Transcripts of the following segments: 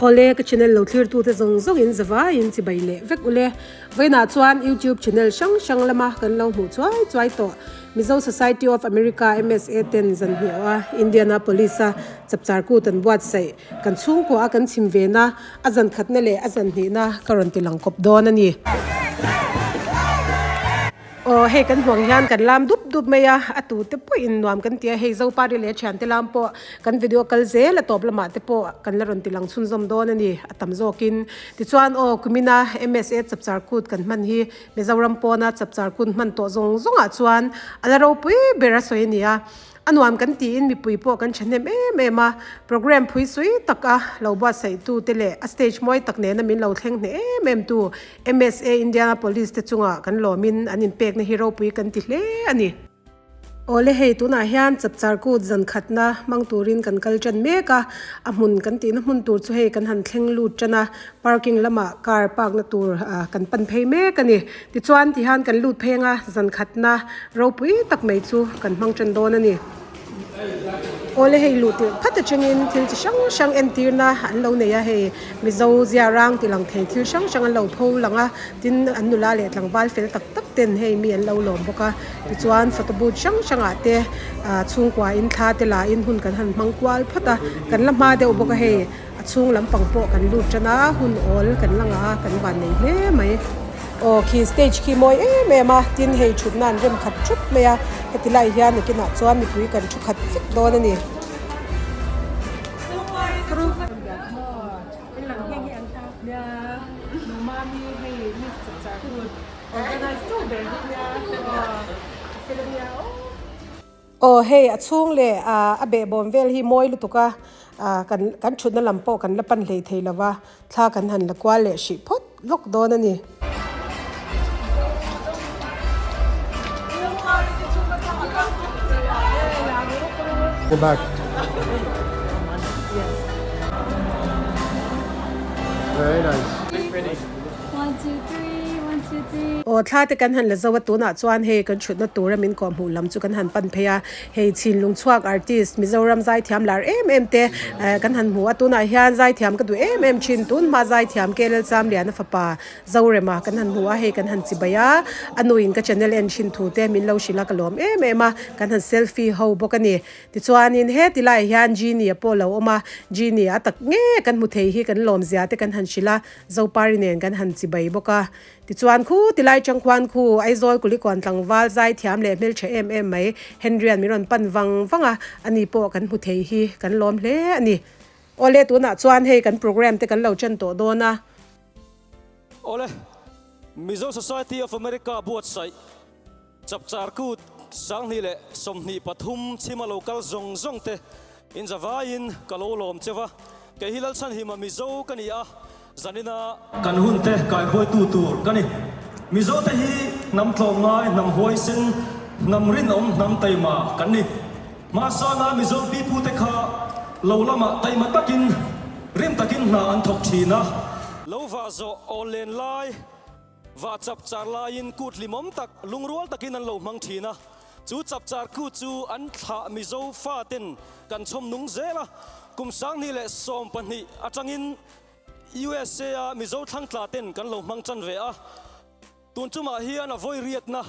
Awle ka channel lo thlir tute zawng zawng in zavai in chibai leh vek ule. Vawiinah chuan YouTube channel hrang hrang lama kan lo hmuh chuai chuai tawh. Mizo Society of America, MSA, ten zanhniawh a Indianapolis a chapchar kut an buatsaih. Kan chhungkua a kan chhim ve na a zan khatna leh a zan hnihna ka rawn ti lang kawp dawn a ni. Aw hei kan hmuang hian kan lam dup dup mai a, a tu te pawhin nuam kan ti a, hei Zopari leh a thiante lam pawh kan video kal zel a tawp lamah te pawh kan la rawn ti lang chhunzawm dawn a ni a tam zawkin. Tichuan aw kumina MSA chapchar kut kan hman hi Mizoram pawna chapchar kut hman tawh zawng zawngah chuan a la ropui ber a sawi a ni a. A nuam kan tiin mipui pawh kan thahnem em em a, programme phui sui taka lo buatsaihtu te leh a stage mawi tak nena min lo thleng hneh em em tu MSA Indianapolis te chungah kan lawmin an inpekna hi ropui kan ti hle a ni. Awle hei tunah hian chapchar kut zan khatna hmang turin kan kal tan mek a, a hmun kan tihna hmun tur chu hei kan han thleng lut tan a, parking lamah car park na tur kan pan phei mek a ni. Tichuan tihian kan lut phei anga zan khatna ropui tak mai chu kan hmang tan dawn a ni. Awle hei luh tirh phat atangin thil chi hrang hrang entirna an lo nei a, hei Mizo zia rang ti lang thei thil hrang hrang an lo pho lang a, tin an nula leh tlangval fel tak tak ten hei mi an lo lawm bawk a, tichuan photo booth hrang hrangah te ah chhungkua in thla te la in hun kan han hmang kual phawt a, kan la hma deuh bawk a hei. A chhung lampang pawh kan lut tan a, hun awl kan la ngah a, kan van nei hle mai. Aw khi stage khi mawi em em a, tin hei thutna an rem khat thup mai a, heti lai hian nakinah chuan mipui kan thu khat vek dawn a ni. Aw hei a chhung leh ah a behbawm vel hi mawi lutuk a ah kan kan thutna lam pawh kan la pan hlei thei lo va thla kan han la kual leh hrih phawt lawk dawn a ni. Go back. Very nice. One two three, one two three. Aw thla te kan han la zo a tunah chuan hei kan thutna tura min kawh hmuh lam chu kan han pan phei a hei chhinlung chhuak artist Mizoram zaithiam lar em em te eh kan han hmu a tunah hian zaithiam ka duh em em thin tun hma zaithiam KLL Chamliana fapa Zorema kan han hmu a hei kan han chibai a a nuin ka channel en thin thu te min lo hrilh a ka lawm em em a kan han selfie ho bawk a ni tichuanin heti laiah hian Genie pawh a lo awm a Genie a tak nge kan hmu thei hi kan lawm zia te kan han hrilh a Zopari nen kan han chibai bawk a. Tichuan khu tilai chang khuan khu Aizawl Kulikawn tlangval zai thiam leh hmeltha em em mai Henry-a'n min rawn pan vang vang a, ani pawh kan hmu thei hi kan lawm hle a ni. Awle tunah chuan hei kan programme te kan lo chen tawh dawn a. Awle, Mizo Society of America buatsaih Chapchar Kut 2023 chhima lo kal zawng zawng te inzavaiin ka lo lawm che va, kei hi Lalchhanhima Mizo ka ni a, zanina kan hun te kaihruaitu tur ka ni. Mizo te hi hnam tlawmngai, hnam huaisen, hnam rinawm, hnam taima kan ni. Hmasanga Mizo pipu te kha lo lamah taima takin, rim takin hna an thawk thin a. Lo vah zawh awl len lai. Va chapchar laiin kut hlimawm tak lungrual takin an lo hmang thin a, chu chapchar kut chu an thlah Mizo faten kan chhawm nung zel a, kum 2012 atangin USA a Mizo thlangtla ten kan lo hmang tan ve a, tun chumah hian a vawi riatna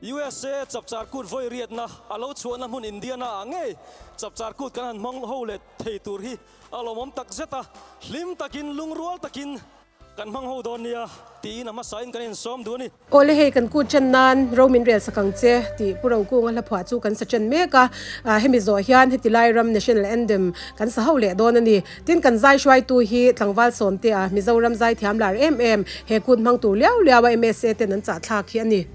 USA chapchar kut vawi riatna a lo chhuahna hmun Indiana ah ngei chapchar kut kan han hmang ho leh thei tur hi a lawmawm takzet a, hlim takin lungrual takin Kan hmang ho dawn nia, tiin a hmasain kan insawm duh a ni. Awle hei kan kut chen nan ro min rel sak ang che tih Pu Rokunga hla phuah chu kan sa chen mek a, hemi zawh hian heti lai ram National Anthem kan sa ho leh dawn a ni. Tin kan zai hruaitu hi Tlangval Sawmtea Mizoram zaithiam lar em em he kut hmang tur liau liau a MSA ten an chah thlak hi a ni.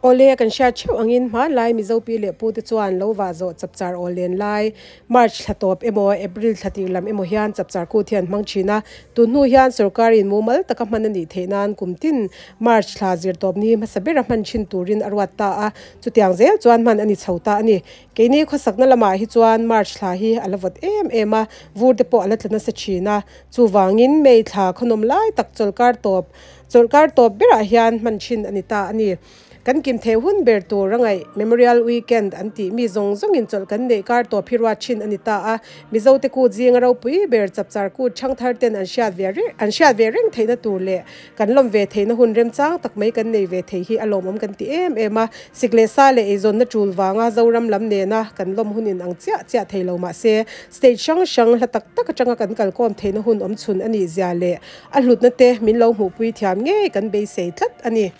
Awle, kan hriat theuh angin hmanlai Mizo pi leh pu te chuan lo vah zawh chapchar awl len lai March thla tawp emaw April thla tir lam emaw hian chapchar kut hi an hmang thin a, tun hnu hian sorkarin mumal taka hman a nih theih nan kum tin March thla zir tawp ni hmasa bera hman thin turin a ruat ta a, chutiang zel chuan hman a ni chho ta a ni. Keini khawsakna lamah hi chuan March thla hi a la vawt em em a, vur te pawh a la tla nasa thin a, chuvangin May thla khawnawm lai tak chawlhkar tawp Chawlhkar tawp berah hian hman thin a ni ta a ni. Kan kim thei hun ber tur a ngaih Memorial Weekend an tih mi zawng zawngin chawlh kan neih kar tawp hi ruat thin a ni ta a. Mizote kut zinga ropui ber chapchar kut thangthar ten an hriat ve an hriat ve reng theihna tur leh kan lawm ve theihna hun remchang tak mai kan nei ve thei hi a lawmawm kan ti em em a. Sik leh sa leh eizawnna tul vanga Zoram lam nena kan lawm hunin ang chiah chiah thei lo mahse state hrang hrang hla tak tak atanga kan kalkawm theihna hun awm chhun a nih zia leh a hlutna te min lo hmuhpui thiam ngei kan beisei tlat a ni.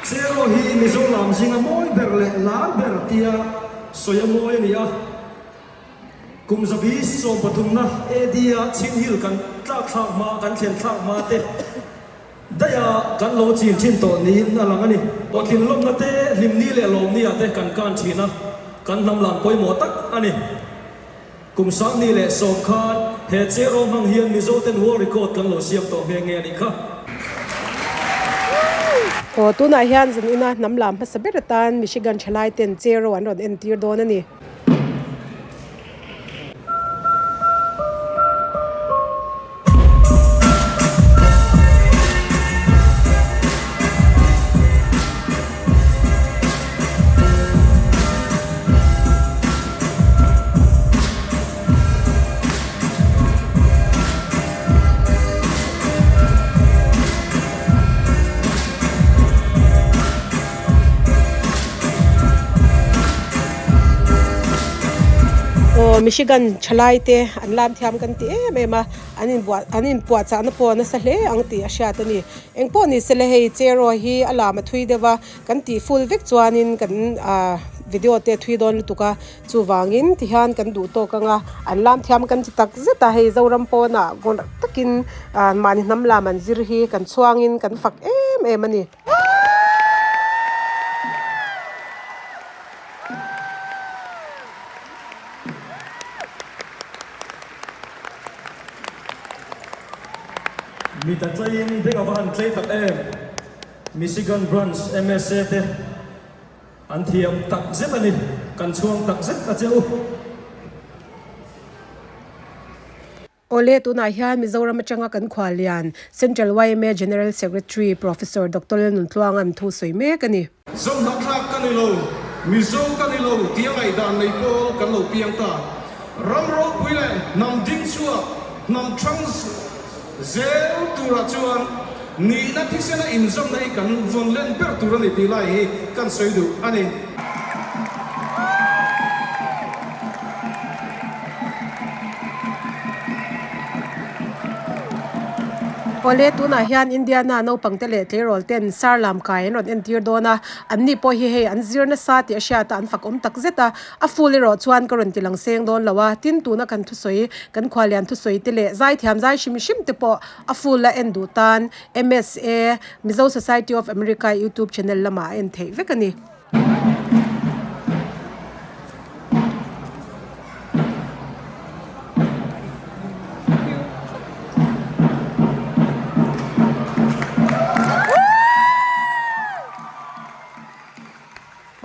Cheraw hi Mizo lam zinga mawi ber leh lar ber tia sawi a mawi a ni a. Kum zabi sawmpathumna AD a Chin Hill kan tlak thlak hma, kan thlen thlak hma te daiha kan lo chin thin tawh niin a lang a ni. Hlawhtlin lawmna te, hlimni leh lawmni ah te kan kan thin a, kan hnam lam pawimawh tak a ni. Kum sangni leh sawm khan he Cheraw hmang hian Mizo ten World Record kan lo siam tawh nghe nghe a nih kha. Aw, tunah hian zan ina hnam lam hmasa ber atan Michigan thalai ten Cheraw an rawn entir dawn a ni. Aw Michigan thalai te an lam thiam kan ti em em a an inbuah an inpuahchahna pawh nasa hle ang tih a hriat a ni engpawh ni sela hei cheraw hi a lam a thui deuh a kan tih full vek chuanin kan ah video te a thui dawn lutuk a chuvangin tihian kan duh tawk ang a an lam thiam kan ti tak zet a hei Zoram pawnah ngawrh takin ah mahni hnam lam an zir hi kan chhuangin kan fak em em a ni. Mit a tlaiin beng a va han tlei tak em? Michigan Branch MSA te an thiam tak zet a ni, kan chhuang tak zet a che u. Awle, tunah hian Mizoram atanga kan khuallian Central yma General Secretary Professor Doctor Lalnuntluanga'n thu sawi mek a ni. Zohnahthlak ka ni lo, Mizo ka ni lo tia ngaihdan nei pawl kan lo piang ta. Ram ropui leh hnam ding chhuak, hnam thang zel turah chuan nihna thisena inzawmna hi kan vawn len ber tur a ni tih lai hi kan sawi duh a ni. Awle tunah hian Indiana naupangte leh tleirawl ten sar lam kai an rawn entir dawn a, an ni pawh hi hei an zir nasa tih a hriat a an fak awm tak zet a, a full erawh chuan ka rawn ti lang seng dawn lo a, tin tuna kan thusawi kan khualian thusawi te leh zaithiam zai hrim hrim te pawh a full a en duh tan MSA Mizo Society of America YouTube channel lamah a en theih vek a ni.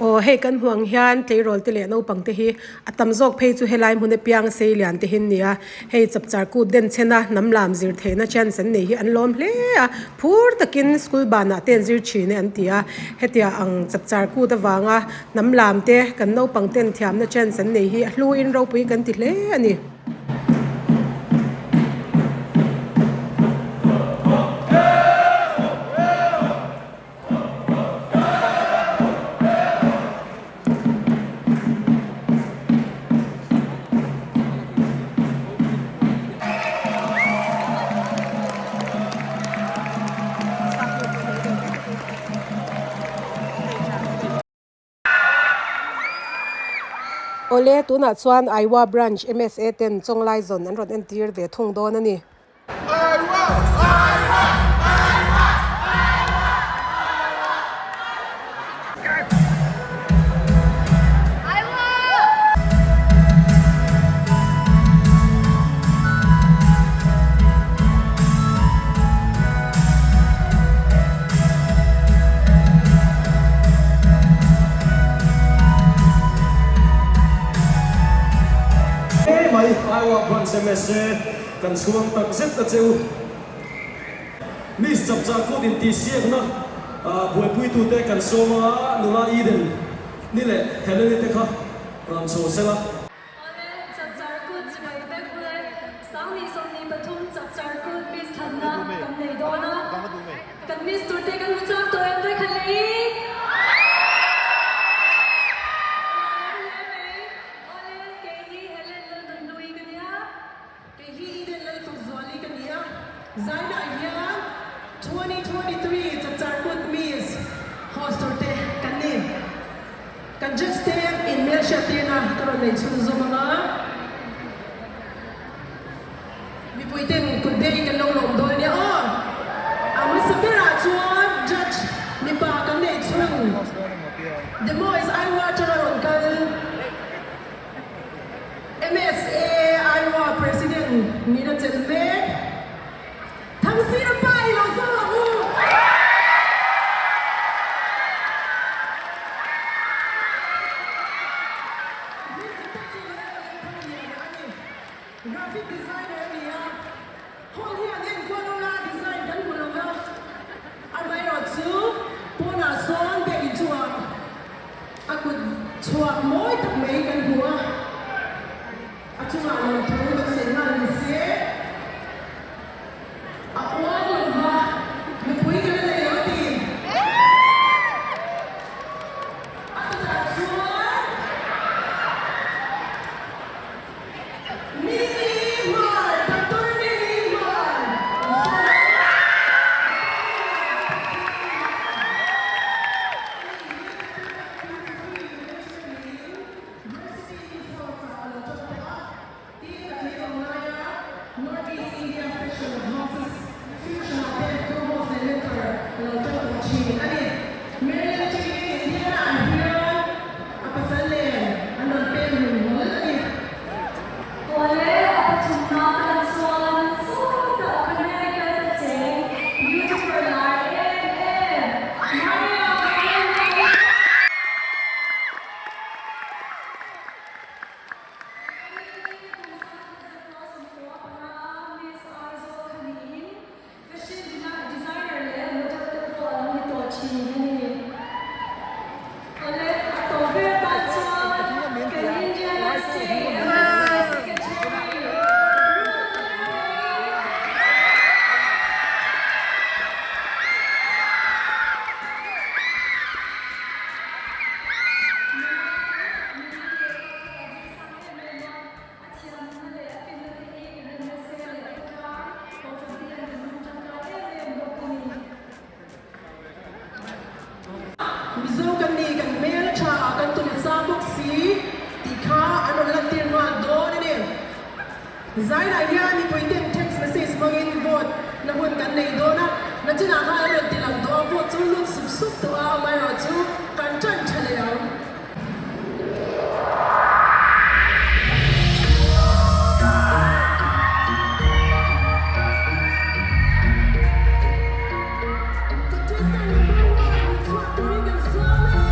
Aw hei kan hmuh ang hian tleirawl te leh naupang te hi a tam zawk phei chu helai hmun apiang sei lian te hi an ni a hei chapchar kut den chhen a hnam lam zir theihna chance an nei hi an lawm hle a phur takin school banah te an zir thin e an ti a hetia ang chapchar kut avanga hnam lam te kan naupang ten thiamna chance an nei hi a hluin ropui kan ti hle a ni. Awle, tunah chuan Iowa Branch MSA ten Chawnglai zawn an rawn entir ve thung dawn a ni. MSA kan chhuang tak zet a che u. Miss Chapchar Kut intihsiakna buaipuitute kan sawm a, nula Eden ni leh Helen-i te kha rawn chho sela. Awle, Chapchar Kut chibai vek ule, Sangni 23 Chapchar Kut Miss thlanna kan nei dawn a, kan Miss turte kan hmu chak tawh em vawikhat leh i? Awle mai, awle, kei hi Helen Laldunhlui ka nia. Kei hi Eden Lalfakzuali ka ni a, Zainah hian 2023 Chapchar Kut Miss host tur te kan ni. Kan judge te inhmel hriattirna ka rawn nei chhunzawm ang a, mipui ten kut bengin kan lo lawm dawn a nia aw. A hmasa berah chuan judge mipa kan neih chhun The Moist Iowa atanga rawn kal. MSA Iowa President nihna chelh mek Thangsira pa i lo zawng ang u! Hming dik tak chu Lalpa Thangliana a ni. Graphic designer a ni a, hall hi an enkual ula design kan hmu lova, amaherawh chu pawnah sawn biakinn chungah A kut chhuak mawi tak mai kan hmu a, a chungah lawmthu kan sawi nghal ni se, a uang lo va, nupui kan la nei lo a ti. A kutah chuan Mini Hmar, Doctor Mini Hmar an sawi a. Awle, a pathumna tan chuan sawtah Connecticut a cheng YouTuber lar em em Maria Manuel. Miss Aizawl kha niin Fashion designer leh model te pawh a lo ni tawh thin a ni. Awle, a tawp ber atan chuan kan Indiana State Embassy Secretary Ruth Lalrei. Nula nula lehkha pawh a zir sang em em a. A thiamna leh a finna te hi kan MSA leh khawtlang kohhran te hian kan hmang tangkai em em bawk a ni. Mizo kan ni, kan hmel a tha, kan tum sang bawk si tih kha an rawn lantir nghal dawn a ni. Zainah hian mipui ten text message hmangin vote na hun kan nei dawn a, nachinah khan an rawn ti lang tawh a, vote chu lut sup sup tawh a, amaherawhchu kan tan tha leh ang. Contestant number one hi chhuak turin kan siam e.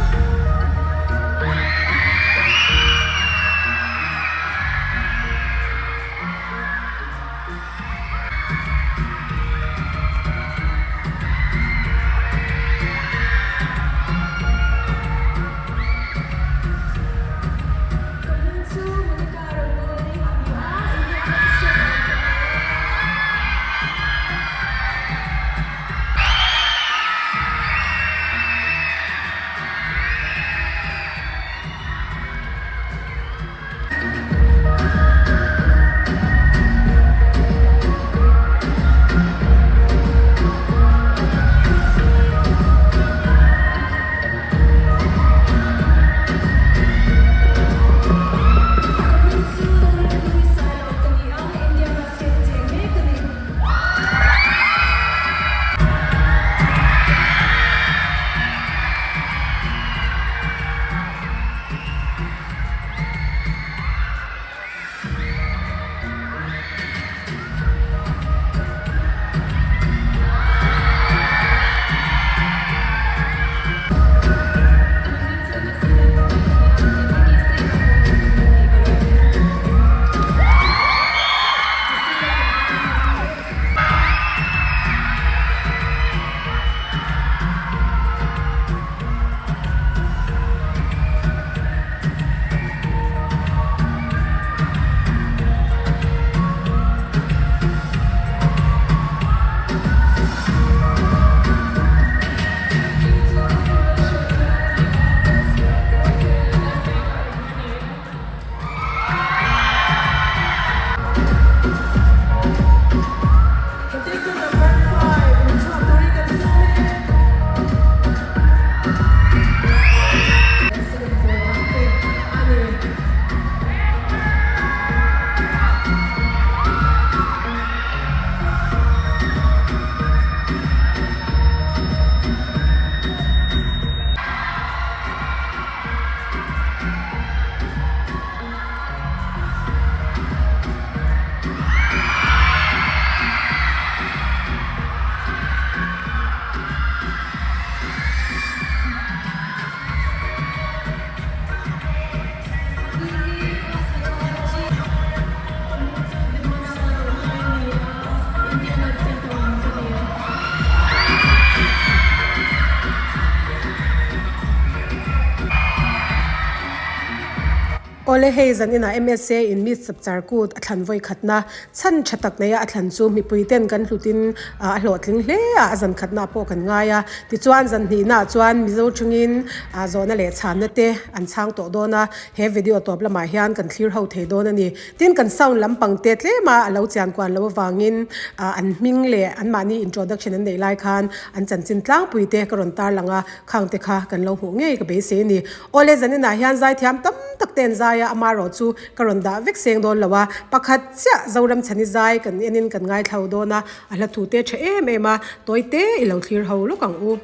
Awle hei zan inah MSA in Miss Chapchar Kut a thlan vawi khatna chhan tha tak neia a thlan chu mipui ten kan hlutin a hlawhtling hle a, a zan khatna pawh kan ngai a. Tichuan zan hnihnaah chuan Mizo chungin zawhna leh chhanna te an chhang tawh dawn a, he video tawp lamah hian kan thlir ho thei dawn a ni. Tin kan sound lampang te tlema a lo chian kuan loh avangin an hming leh anmahni introduction an neih lai khan an chanchin tlangpui te ka rawn tarlang a, khang te kha kan lo hmuh ngei ka beisei a ni. Awle zaninah hian zaithiam tam tak te an zai a, amaherawh chu ka rawn dah vek seng dawn lo a, pakhat chiah Zoram chhani zai kan enin kan ngaithla dawn a, a hla thu te tha em em a, tawi te i lo thlir ho lawk ang u.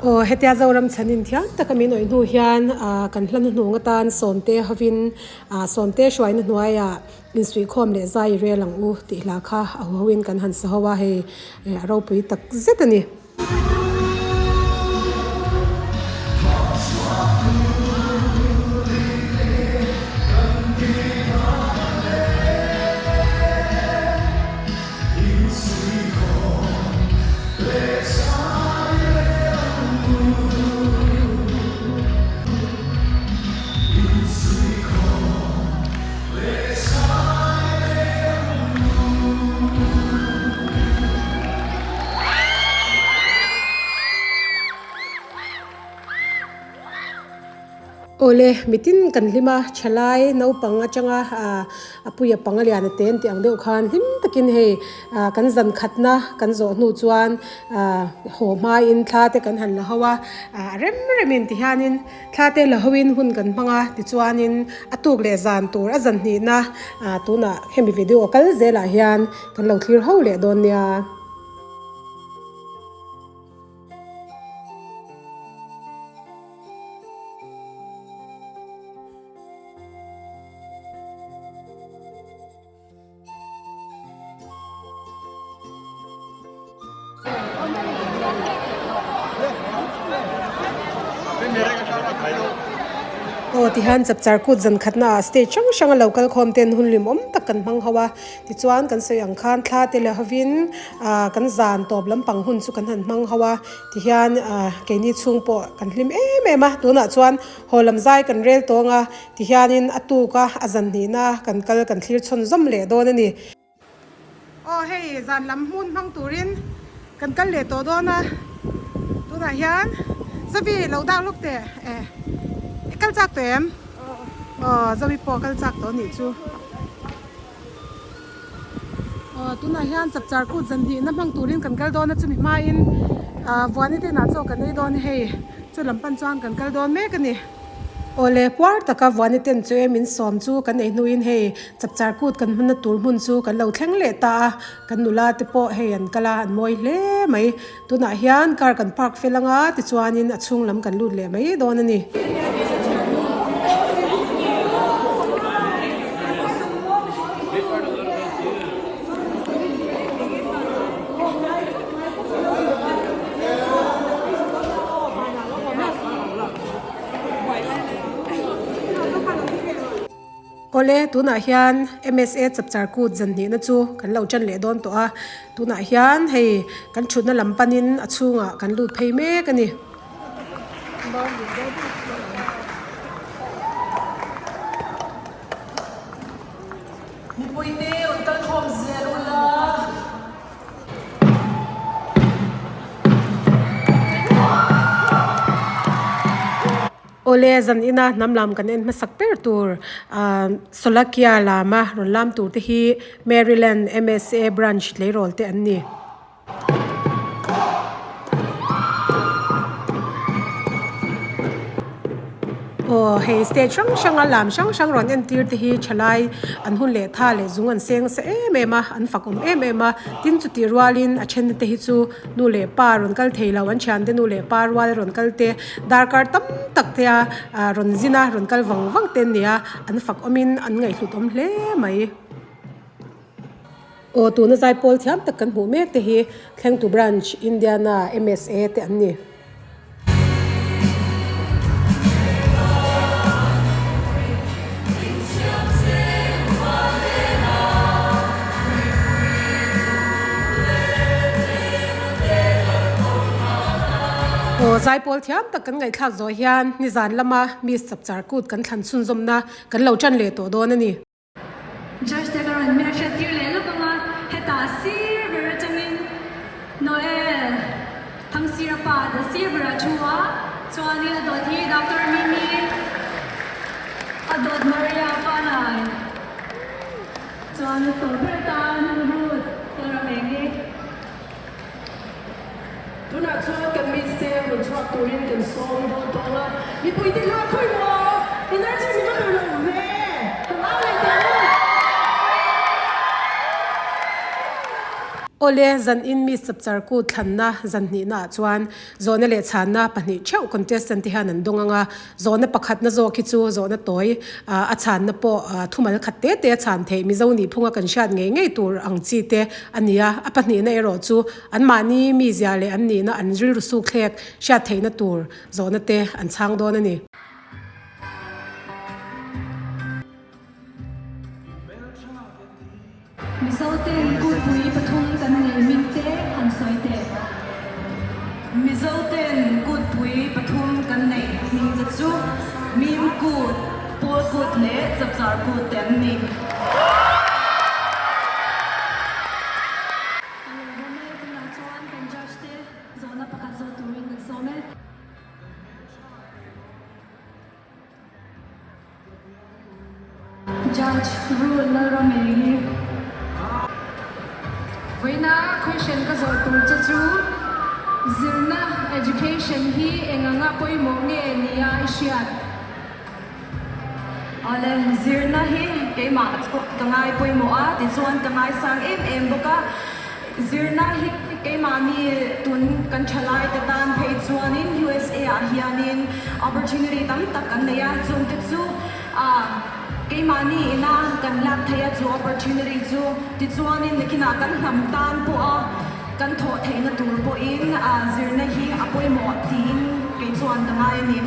Aw hetia Zoram chhanin thiam taka min awih hnu hian kan hla hnuhnung atan Sawmte hovin Sawmte hruaina hnuaiah Insuihkhawm leh zai i rel ang u tih hla kha a huhoin kan han sa ho a, hei a ropui tak zet a ni. Awle, mitin kan hlim a, thalai naupang atanga a puia pang a lian a te an tih ang deuh khan hlim takin hei kan zan khatna kan zawh hnu chuan haw hmain thla te kan han la ho a, a rem remin tihianin Thla te la hoin hun kan hmang a, tichuanin a tuk leh zan tur a zan hnihna tunah hemi video kal zelah hian kan lo thlir ho leh dawn nia. Aw tihian chapchar kut zan khatna ah stage hrang hrang a lo kal khawm ten hun limawm tak kan hmang ho a tichuan kan sawi ang khan thla te leh hovin ah kan zan tawp lampang hun chu kan han hmang ho a tihian ah keini chhung pawh kan hlim em em a tunah chuan haw lam zai kan rel tawng a Tihianin a tuk a, a zan hnihna kan kal kan thlir chhawn zawm leh dawn a ni. Aw hei zan lam hmun hmang turin kan kal leh tawh dawn a, tunah hian Zavi lo dak lawk teh e. kal chak tawh em? Aw Zoe pawh a kal chak tawh a nih chu. Aw tunah hian chapchar kut zan hnihna hmang turin kan kal dawn a chumi hmain ah Vuani te inah chaw kan ei dawn a hei chu lam pan chuan kan kal dawn mek a ni. Awle puar taka Vuani ten chu e min sawm chu kan ei hnuin hei chapchar kut kan hmanna tur hmun chu kan lo thleng leh ta a kan nula te pawh hei an kal a an mawi hle mai tunah hian car kan park fel anga tichuanin a chhung lam kan lut leh mai dawn a ni. Awle, tunah hian MSA chapchar kut zan hnihna chu kan lo tan leh dawn tawh a, tunah hian hei kan thutna lam panin a chhungah kan lut phei mek a ni. Mipuite rawn kal khawm zel ula. Awle, zan ina hnam lam kan en hmasak ber tur Solakia lama rawn lam tur te hi Maryland MSA branch tleirawl te an ni. Aw hei stage hrang hrang a lam hrang hrang rawn entir te hi thalai an hun leh tha leh zung an seng nasa em em a an fak awm em em a tin chutih rualin a then te hi chu nu leh pa rawn kal thei lo an thian te nu leh pa rual rawn kal te darkar tam tak te a ah rawn zin a rawn kal vang vang te an ni a an fak awmin an ngaihhlut awm hle mai. Aw tuna zaipawl thiam tak kan hmuh mek te hi Thlengtu Branch Indiana MSA te an ni. Aw zaipawl thiam tak kan ngaihthlak zawh hian nizan lama Miss Chapchar Kut kan thlan chhunzawmna kan lo tan leh tawh dawn a ni. Judge te ka rawn hmel hriat tir leh lawk ang a, hetah sir ber atangin Noel Thangsira pa ta sir berah thu a, chuanin a dawt hi Doctor Mimi, a dawt Maria Fanai, chuan a tawp ber atan Ruth Lalrameng hi. Tunah chuan kan mite rawn chhuak turin kan sawm dawn tawh ang a, mipui te hla khawi maw? Energy min va ber lo ve, kan au leh teh ang u. Awle, zan in mi chapchar kut thlanna zan hnihna ah chuan zawhna leh chhanna pahnih theuh contestant te hian an dawng ang a, Zawhna pakhatna zawk hi chu zawhna tawi a chhanna pawh thumal khat te te a chhan theih Mizo nih phunga kan hriat ngei ngei tur ang chi te a ni a, a pahnihna erawh chu anmahni mizia leh an nihna an rilru suk thlek hriat theihna tur zawhna te an chhang dawn a ni. Mizoten kutpui pathum kan nei mingte han sawi teh. Mizoten kutpui pathum kan neih hmingte chu Mim kut, Pawl kut leh Chapchar kut te an ni. Kan lo bawm e, tunah chuan kan judge te zawhna pakhat zawh turin kan sawm e. Judge Rule Lalrameng hi. Vawiina question ka zawh tur che chu zirna, education, hi eng anga pawimawh nge nia i hriat? Awle, zirna hi keimah ka ngai pawimawh a, tichuan ka ngaisang em em bawk a. Zirna hi keimahni tun kan thalai te tan phei chuanin USA ah hianin opportunity tam tak kan nei a, chungte chu ah keimahni ina kan lak theih a chu opportunity chu tichuanin nakinah kan hnam tan pawha kan thawh theihna tur pawhin ah zirna hi a pawimawh tiin kei chuan ka ngai a ni.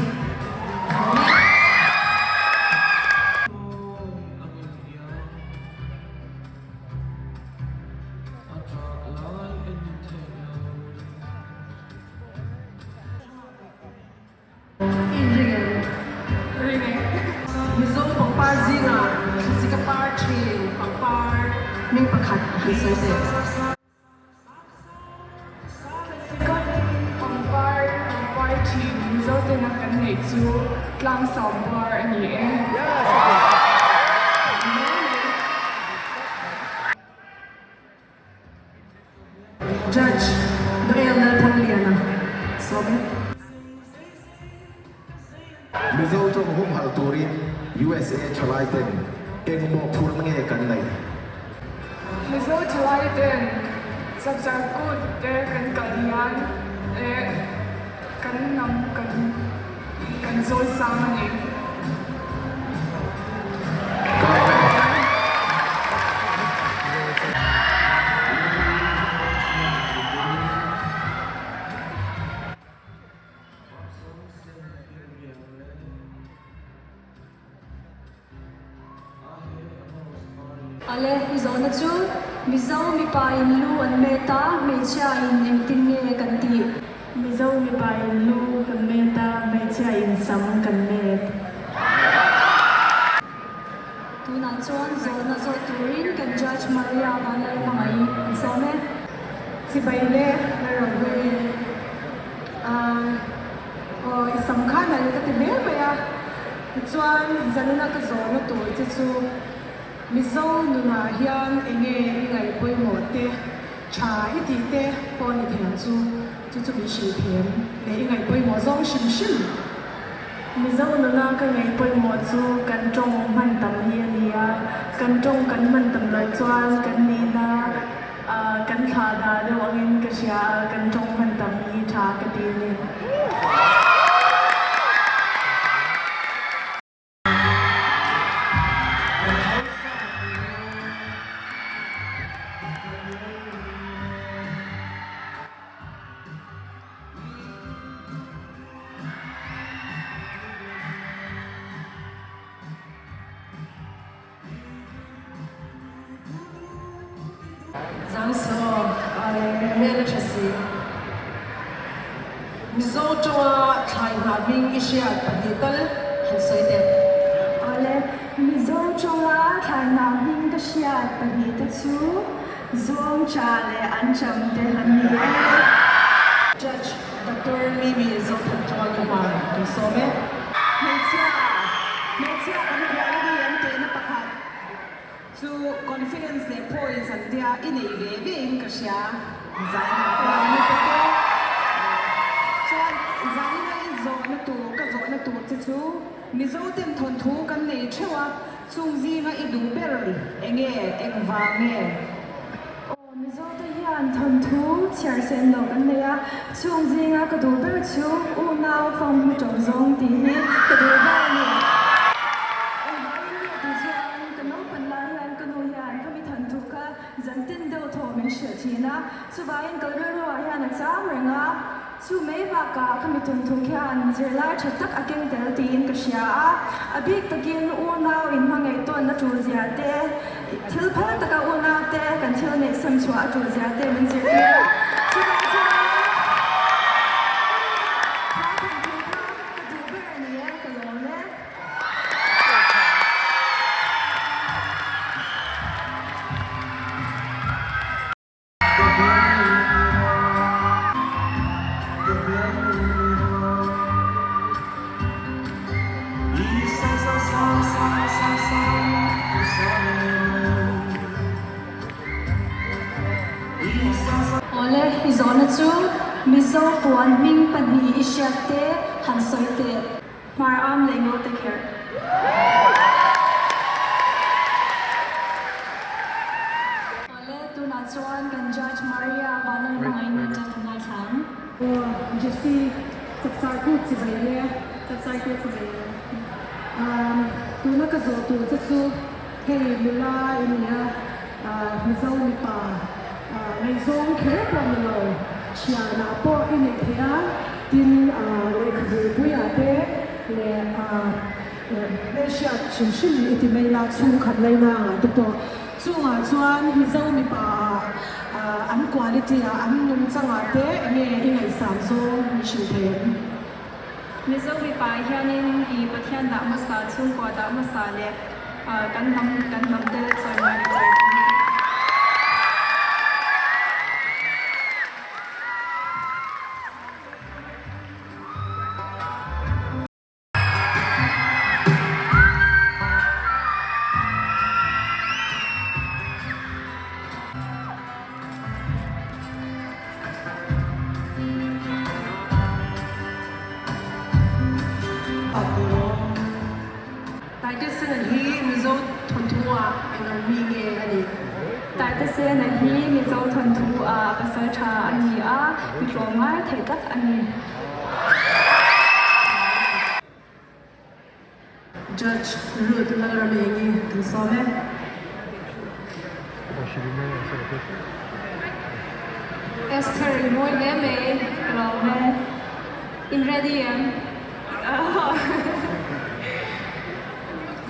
Mizo pangpar zingah thlasik a par thin pangpar hming pakhat han sawi teh. Thlasik a pangpar ang par thin Mizo tena kan neih chu tlang sawm pawl. Judge Noel Lalthangliana sawm e. Mizo tawng humhalh turin USA thalai ten eng mawhphurhna nge kan neih? Mizo thalai ten Chapchar Kut te kan kal hian eh kan hnam kan kan zawi sang a ni. Ale, i zawhna chu Mizo mipa in lu an met a, hmeichhia in engtin nge kan tih? Mizo mipa in lu kan met a, hmeichhia in sam kan met. Tunah chuan zawhna zawh turin kan Judge Maria Vanlalhmangaih an sawm e. Chibai le Lalrohlui aw i sam kha nal ka ti hle mai a, tichuan zanina ka zawhna tur che chu Mizo nunah hian enge i ngaih pawimawh te, tha i tih te pawh ni thei ang chu, chu chu min hrilh thei em le i ngaih pawimawh zawng hrim hrim. Mizo nuna ka ngaih pawimawh chu kan tawng hman tam hi a ni a, kan tawng kan hman tam loh chuan kan nihna kan thlah dah deuh angin ka hria a, kan tawng hman tam hi tha ka ti a ni. Zangsaw hmel a tha si. Mizo tawnga thlai hnah hming i hriat pahnih tal han sawi teh. Awle, Mizo tawnga thlai hnah hming ka hriat pahnih te chu Zawng cha leh an cham te an ni e. Judge Doctor Mimi Zothantual Kumar kan sawm e. Hmeichhia, Hmeichhia kan quality an tehna pakhat chu confidence leh poise an tia i nei ve ve in ka hria. Zaina pawh ni ta te. Chuan zaina i zawhna tur, ka zawhna tur che chu Mizo ten thawnthu kan nei theuh a, Chung zinga i duh ber enge engvang nge? Aw, Mizo te hian thawnthu chhiar sen lo kan nei a, chung zinga ka duh ber chu unau fam hmu tawh zawng tih hi ka duh ber a ni. Engvangin nge tih chuan ka naupan lai hian ka nu hian ka mi thawnthu kha zantin deuh thaw min hrilh thin a, chuvangin ka rilruah hian a cham reng a. Chu mai bakah ka mitun thu khian zirlai tha tak a keng tel tiin ka hria a, a bik takin unau inhmangaih tawnna tul zia te, thil phal taka unau te kan thil neih sem chhuah a tul zia te min zirtir a, chuvang chuan kha thawnthu kha ka duh ber a ni e, ka lawm e. Awle, i zawhna chu Mizo puan hming pahnih i hriat te han sawi teh. Hmar am leh ngo te kherh. Awle, tunah chuan kan Judge Maria Vanlalhmangaihna atang kan ngaithla ang. Aw, Jessie, chapchar kut chi bai le. Chapchar kut chi bai le. Umm, tuna ka zawh tur che chu hei nula i nia, Mizo mipa ngaihzawng kher pawh ni lo, thianah pawh i neih theih a, tin lehkhabu puiah te leh hmelhriat hrim hrim i ti mai la, chhungkhat laina angah te pawh. Chungah chuan Mizo mipa ah an quality ah an nungchangah te enge i ngaihsan zawng min hrilh thei em? Mizo mipa ah hianin i Pathian dah hmasa, chhungkua dah hmasa leh kan hnam kan hnam te chawimawi leh chawi tum hi. Taitesena hi Mizo thawnthu ah eng ang mi nge a nih? Taitesena hi Mizo thawnthu ah pasal tha a ni a, mi tlawmngai thei tak a ni. Judge Ruth Lalramengi kan sawm e. Esther i mawi hle mai ka lawm e. In ready em?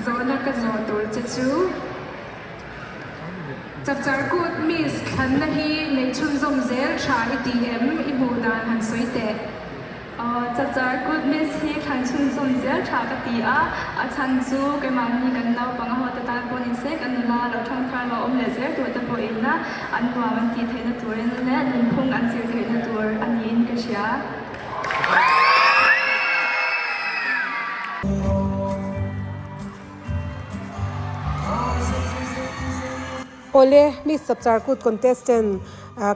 Zawhna ka zawh tur che chu Chapchar kut Miss thlanna hi neih chhunzawm zel tha i ti em? I hmuh dan han sawi teh. Chapchar kut Miss hi thlan chhunzawm zel tha ka ti a, a chhan chu keimahni kan naupang a hawte tan pawh ni se kan nula lo thangthar lo awm leh zel tur te pawhin a an nuam an tih theihna turin leh nunphung an zir theihna tur a niin ka hria. Awle, Miss Chapchar Kut contestant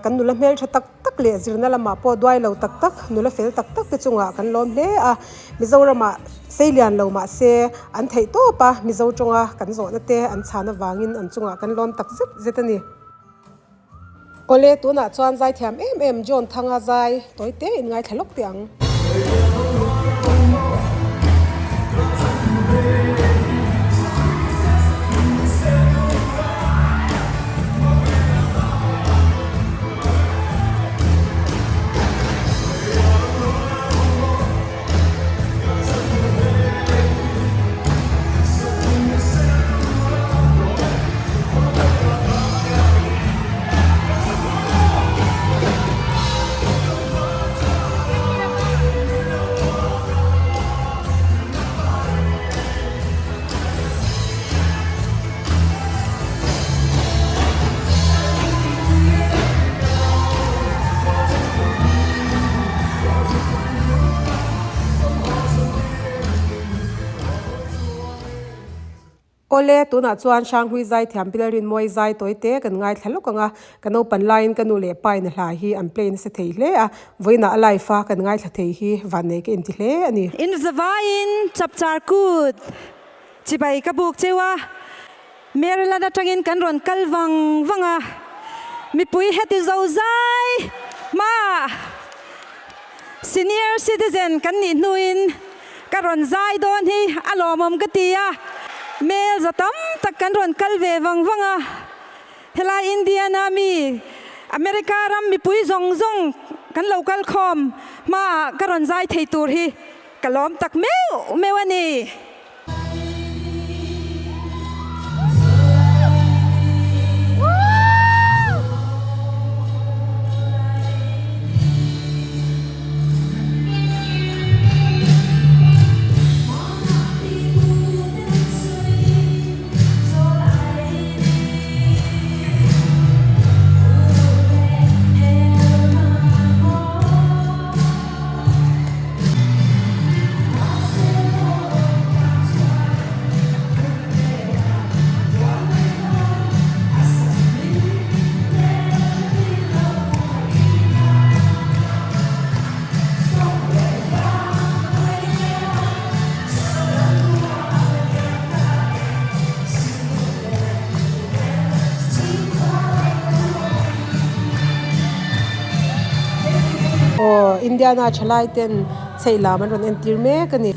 kan nula hmeltha tak tak leh zirna lamah pawh duai lo tak tak, nula fel tak tak te chungah kan lawm hle a. Mizoramah sei lian lo mah se an theih tawp a, Mizo tawnga kan zawhna te an chhan avangin an chungah kan lawm tak zet zet a ni. Awle, tunah chuan zaithiam em em John Thanga zai tawi te in ngaithla lawk teh ang. Awle, tunah chuan Hranghlui zaithiam Pilarinmawi zai tawi te kan ngaithla lawk ang a, ka naupan laiin ka nu leh pa in a hla hi an play nasa thei hle a, vawiinah a live a kan ngaithla thei hi vannei ka inti hle a ni. In zavaiin chapchar kut chibai ka buk cheu a, Maryland atangin kan rawn kal vang vang a, mipui heti zo zai hmaah senior citizen kan nih hnuin ka rawn zai dawn hi a lawmawm ka ti a, mel za tam tak kan rawn kal ve vang vang a, helai Indiana mi America ram mipui zawng zawng kan lo kal khawm hmaah ka rawn zai thei tur hi ka lawm tak meuh meuh a ni. Aw Indiana thalai ten chheih lam an rawn entir mek a ni.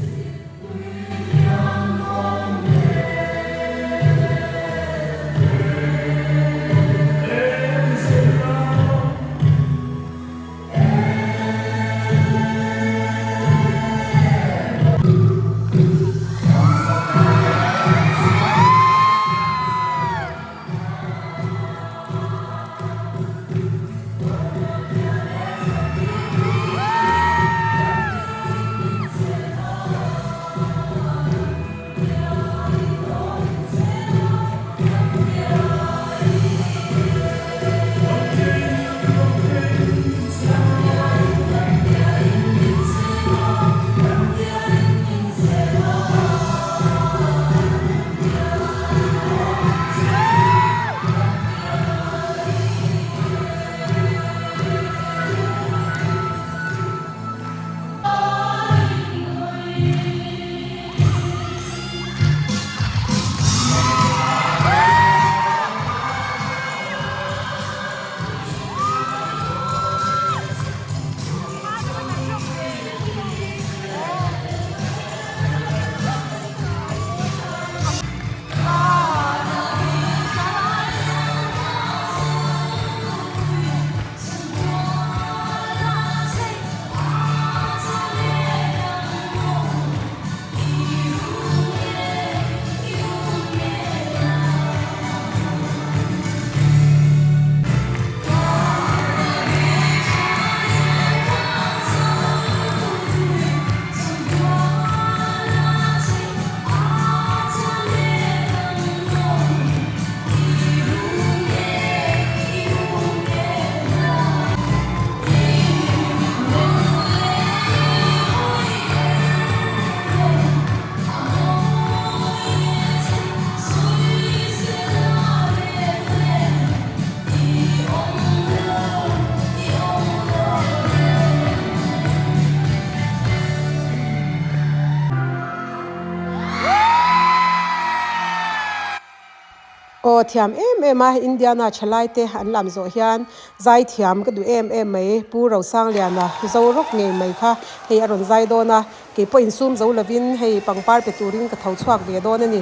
Aw thiam em em a, Indiana thalai te an lam zawh hian zai thiam ka duh em em mai, Pu Rosangliana zo rawk ngei mai kha hei a rawn zai dawn a, kei pawh insum zo lovin hei pangpar pe turin ka tho chhuak ve dawn a ni.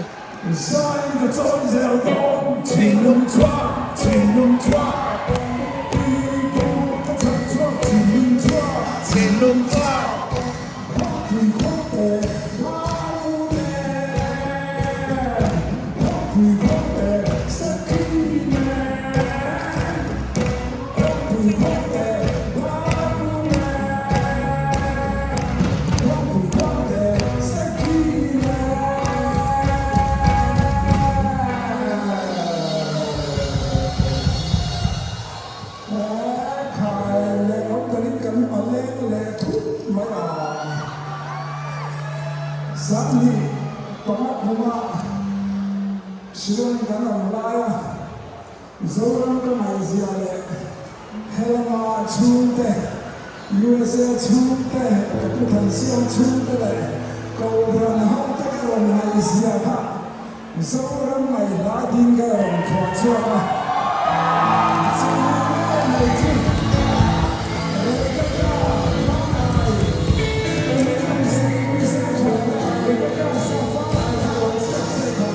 Zai ka chawn zel dawn, thinlung chhuak, thinlung chhuak, Pi pu ka chhan chhuak, thinlung chhuak, thinlung chhuak, Khawpui khawpte hmau nen, Khawpui khawpte sakhi nen, Khawpui khawpte hmau nen, Khawpui khawpte sakhi nen. Khai leh lo takin kan a leng leh thut mai a. Sanghnih panga khuma Shillong kan awm laia Zoram ka ngaihzia leh helama chhungte, USA chhungte, ka pu Thansiang chhungte leh Kohhran hote ka rawn ngaihzia kha Zoram ngaihla ding ka rawn phuah chhuak a, chu ngei mai chu Rebecca Fanai, USA thianna Rebecca Fanai kha rawn chhuak se kha.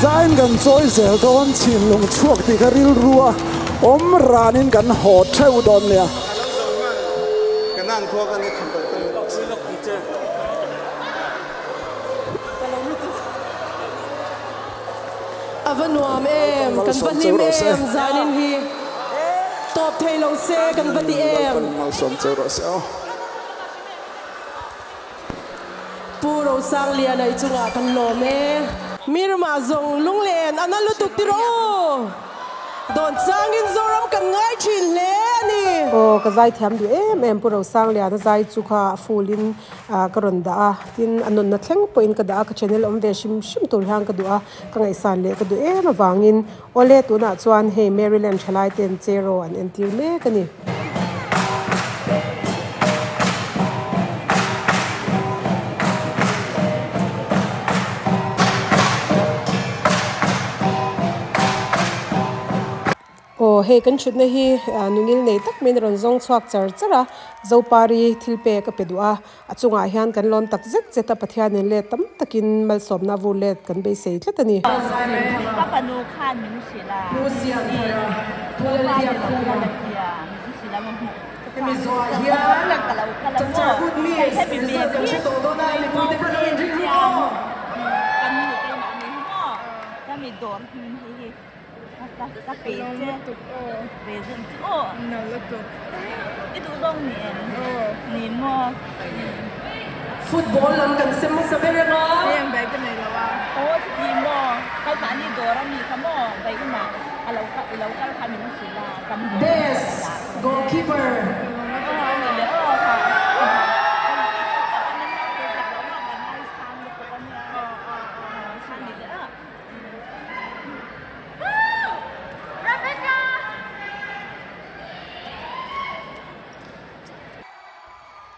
Zain kan chawi zel dawn chhinlung chhuak tih kha rilru a awm ranin kan haw theuh dawn nia. A va nuam em, kan va hlim em zanin hi tawp thei lo se kan va ti em. Pu Rosangliana i chungah kan lawm e. Mirma zawng lunglen a na lutuk tiraw u. Dawn changin Zoram kan ngai thin hle a ni. Aw ka zai thiam duh em em Pu Rosangliana zai chu kha a full in ka rawn dah a, tin a nunna thleng pawhin ka dah a, ka channel awm ve hrim hrim tur hian ka duh a, ka ngaihsan leh ka duh em avangin awle tunah chuan hei Maryland thalai ten Cheraw an entir mek a ni. Aw hei kan thutna hi nungil nei tak maiin a rawn zawng chhuak char char a, Zopari thil pek a pe duh a, a chungah hian kan lawm tak zet zet a, Pathianin let tam takin malsawmna vur let kan beisei tlat a ni. Ka pe che present chu aw no lutuk i duh zawng ni em ni maw football lam kan sem hmasa ber anga hei ang bag ka nei lo a aw chuti maw hei mahni dawr ami kha maw bag inah a lo kal i lo kal kha min hrilh a kan best goalkeeper aw ani leh aw kha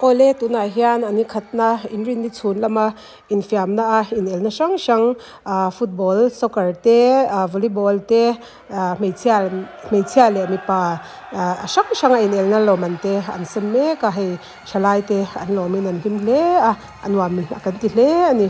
Awle tunah hian an ikhatna inrinni chhun lama infiamna a inelna hrang hrang ah football soccer te ah volleyball te ah hmeichhia hmeichhia leh mipa ah a hrang hrang a inelna lawm an te an sem mek a hei thalai te an lawmin an hlim hle a a nuam kan ti hle a ni.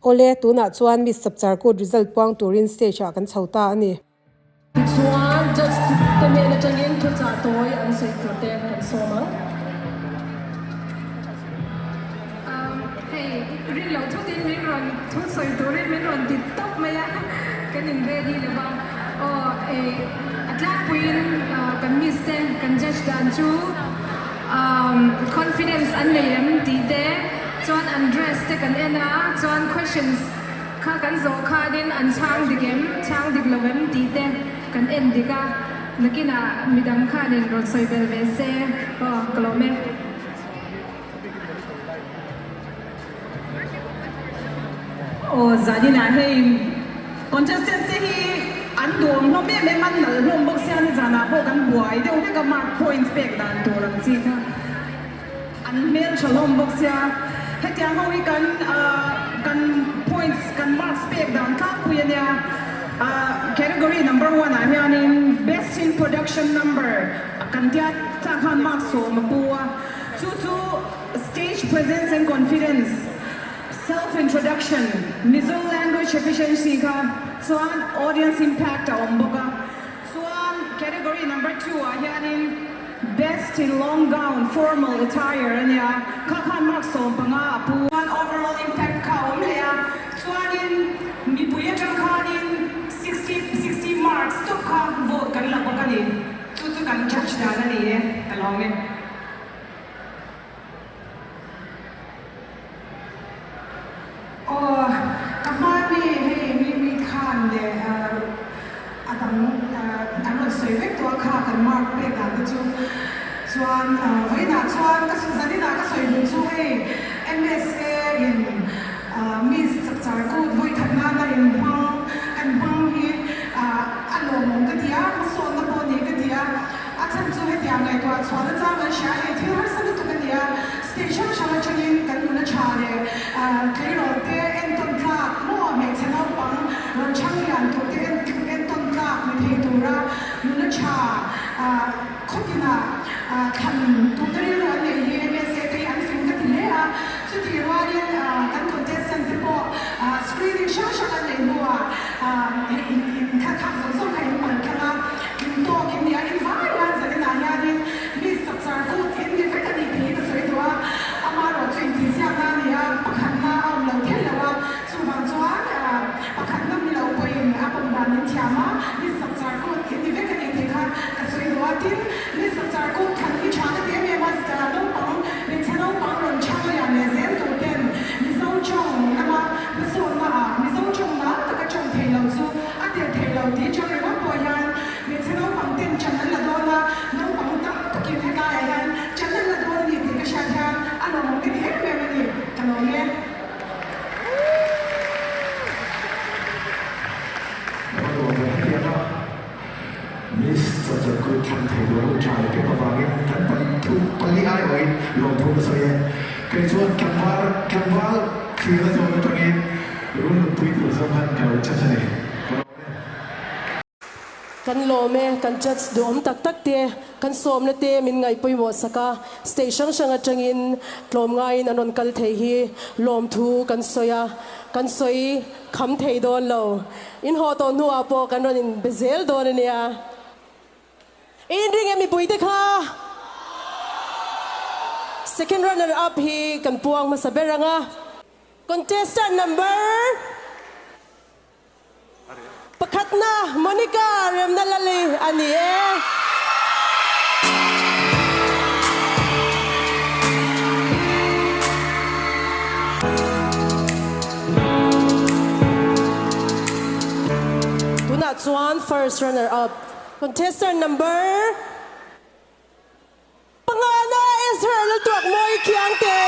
Awle, tunah chuan Miss Chapchar Kut result puang turin stage ah kan chho ta a ni. Tichuan, judge te hnen atangin thuchah tawi an sawi tur te kan sawm ang. Hei, rin loh thutin min rawn thu sawi turin min rawn ti tawp mai a, kan in ready lo va. Aw, ei, a tlangpuiin kan miss te, kan judge dan chu confidence an nei em tih te, chuan an dress te kan en a, chuan questions Kha kan zawh khanin an chhang dik em, chhang dik lo em tih te kan en dik a, nakinah midang khanin rawn sawi bel ve se aw ka lawm e. Aw zaninah hei contestant te hi an duhawm hlawm em em an nalh hlawm bawk sia nizanah pawh kan buai deuh vek a mark points pek dan tur ang chi kha. An hmel tha hlawm bawk sia, hetiang ho hi kan kan points kan marks pek dan tlangpui a nia. Category number one ah hianin best in production number kan tia chak khan marks sawm a pu a, chu chu stage presence and confidence, self introduction, Mizo language efficiency kha chuan audience impact a awm bawk a. Chuan category number 2 ah hianin best in long gown formal attire a nia, kha khan mark 15 a pu. Chuan overall impact kha a awm leh a, chuanin mipui atang khanin 60 60 marks tawp kha vote kan la bawk a ni. Chu chu kan judge dan a ni e, ka lawm e. Aw, ka hma mi hei mi mi khan leh a dang an rawn sawi vek tawh a kha kan mark pek dan te chu chuan vawiinah chuan ka zaninah ka sawi duh chu hei MSA in Miss Chapchar Kut vawi khat nana in hmang kan hmang. Thlan tumna rilru an nei hi MSA te hi an fing ka ti hle a, chutih rualin kan contestant te pawh screening hrang hrang an neih hnuah hei in in thlalak zawng zawng kha in pal tlang a, tling tawk in ni a, in vai hian zaninah hianin Miss Chapchar Kut in ni vek a ni tih hi ka sawi duh a, amaherawh chu intihsiakna a ni a, pakhatna a awm lo thei lo a, chuvang chuan pakhatna ni lo pawhin a pawm dan in thiam a, Miss Chapchar Kut in ni vek a ni tih kha ka sawi duh a, tin Miss Chapchar Kut thlan hi tha ka ti em em a, naupang hmeichhe naupang rawn chhang lian leh zel tur ten Mizo tawng lama hmasawnna ah Mizo tawng nal taka tawng thei lo chu a tel thei lo tih chang ringawt pawh hian Hmeichhe naupang ten chan an la dawn a, naupang tam takin helaiah hian chan an la dawn a ni tih ka hriat hian a lawmawm ka ti em em a ni, ka lawm e. Ka lawm ve hetiang a, Miss Chapchar Kut thlan thei tur hun tha leh pek avangin kan pali pali aiawhin lawmthu ka sawi e. Kei chuan tlangval tlangval thlirna zawn atangin rulnunpui tur zawng khan ka lo judge a ni. Ka lawm e. Kan lawm e, kan judge duhawm tak tak te, kan sawmna te min ngaih pawimawh sak a, state hrang hrang atangin tlawm ngaiin an rawn kal thei hi lawmthu kan sawi a, kan sawi kham thei dawn lo. In haw tawh hnuah pawh kan rawn inbe zel dawn a nia. I inring em mipui te kha? Second runner up hi kan puang hmasa ber ang a, contestant number. Pakhatna Monica Remnalali a ni e. Tunah chuan first runner up contestant number Pangana Israel a tuak mawi khiang te.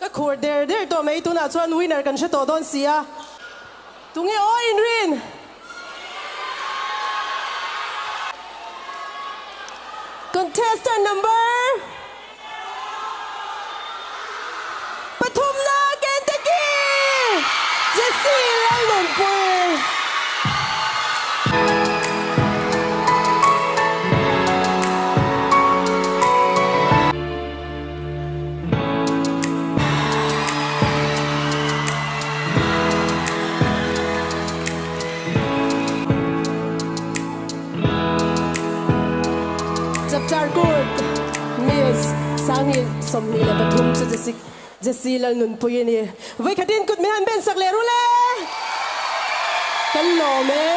Ka khur der der tawh mai tunah chuan winner kan hre tawh dawn si a. Tunge aw inrin? Contestant number pathumna Kentucky Jesse Lalnunpui. Chapchar Kut Miss 2023 chu Jesse Jesse Lalnunpui a ni. Vawikhatin kut min han ben sak leh rul e! Kan lawm e!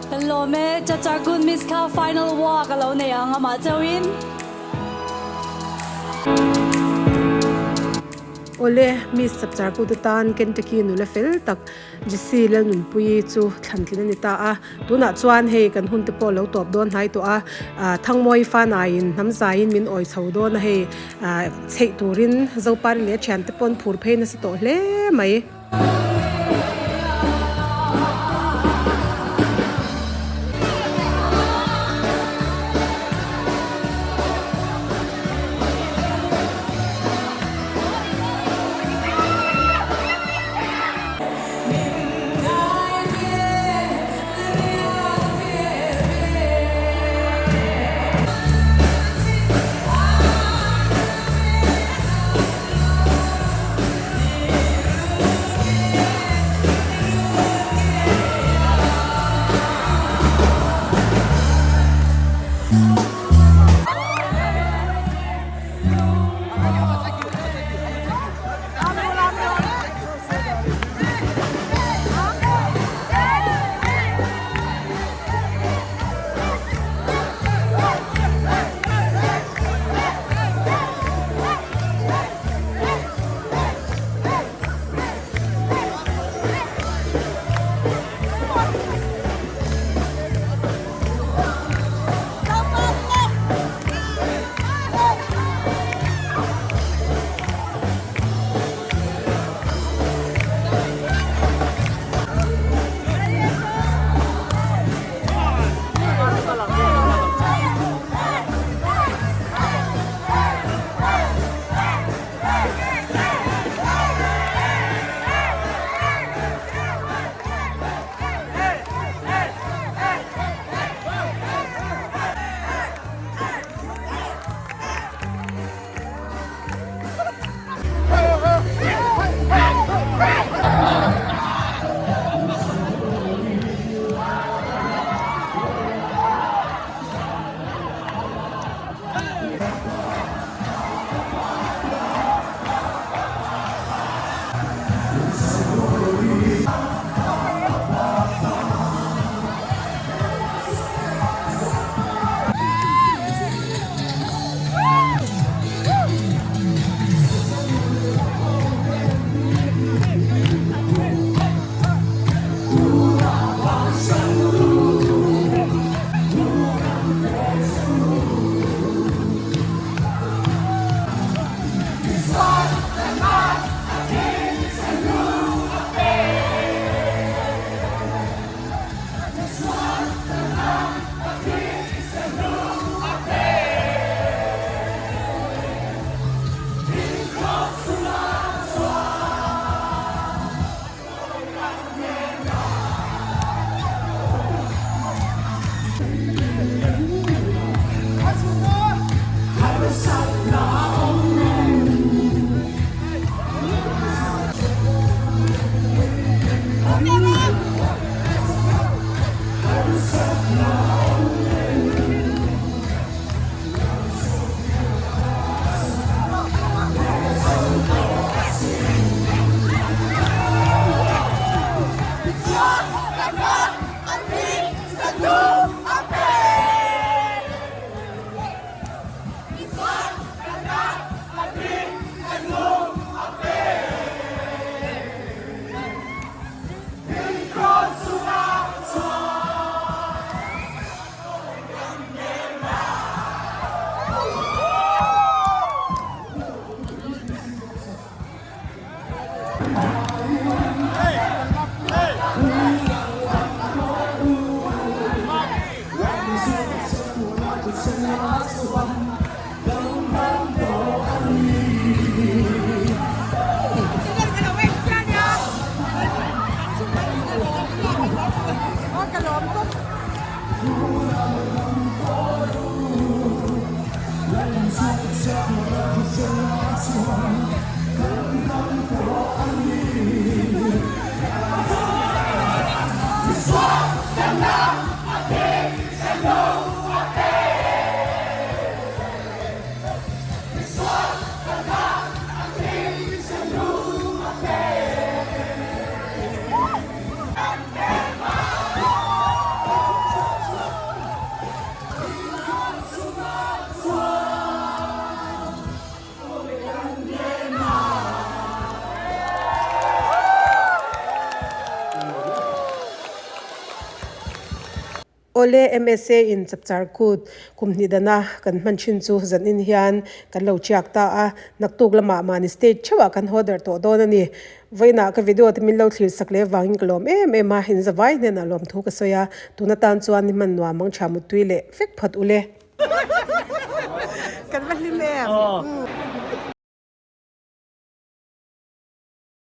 Kan lawm e, Chapchar Kut Miss kha final walk a lo nei ang amah chauhin. Awle, Miss Chapchar Kut atan Kentucky nula fel tak Jesse Lalnunpuii chu thlantlin a ni ta a. Tunah chuan hei kan hun te pawh lo tawp dawn hnai tawh a, Thangmawi fanaiin hnam zaiin min awi chho dawn a hei chheih turin Zopari leh a thiante pawn phur phei nasa tawh hle mai. Awle MSA in chapchar kut kum hnih dana kan hman thin chu zan in hian kan lo chiak ta a, naktuk lamah mahni state theuhah kan haw darh tawh dawn a ni. Vawiinah ka video te min lo thlir sak leh avangin ka lawm em em a, inzavai hnenah lawmthu ka sawi a, tun atan chuan ni hman nuam ang tha muttui leh vek phawt ule. Kan va hlim em?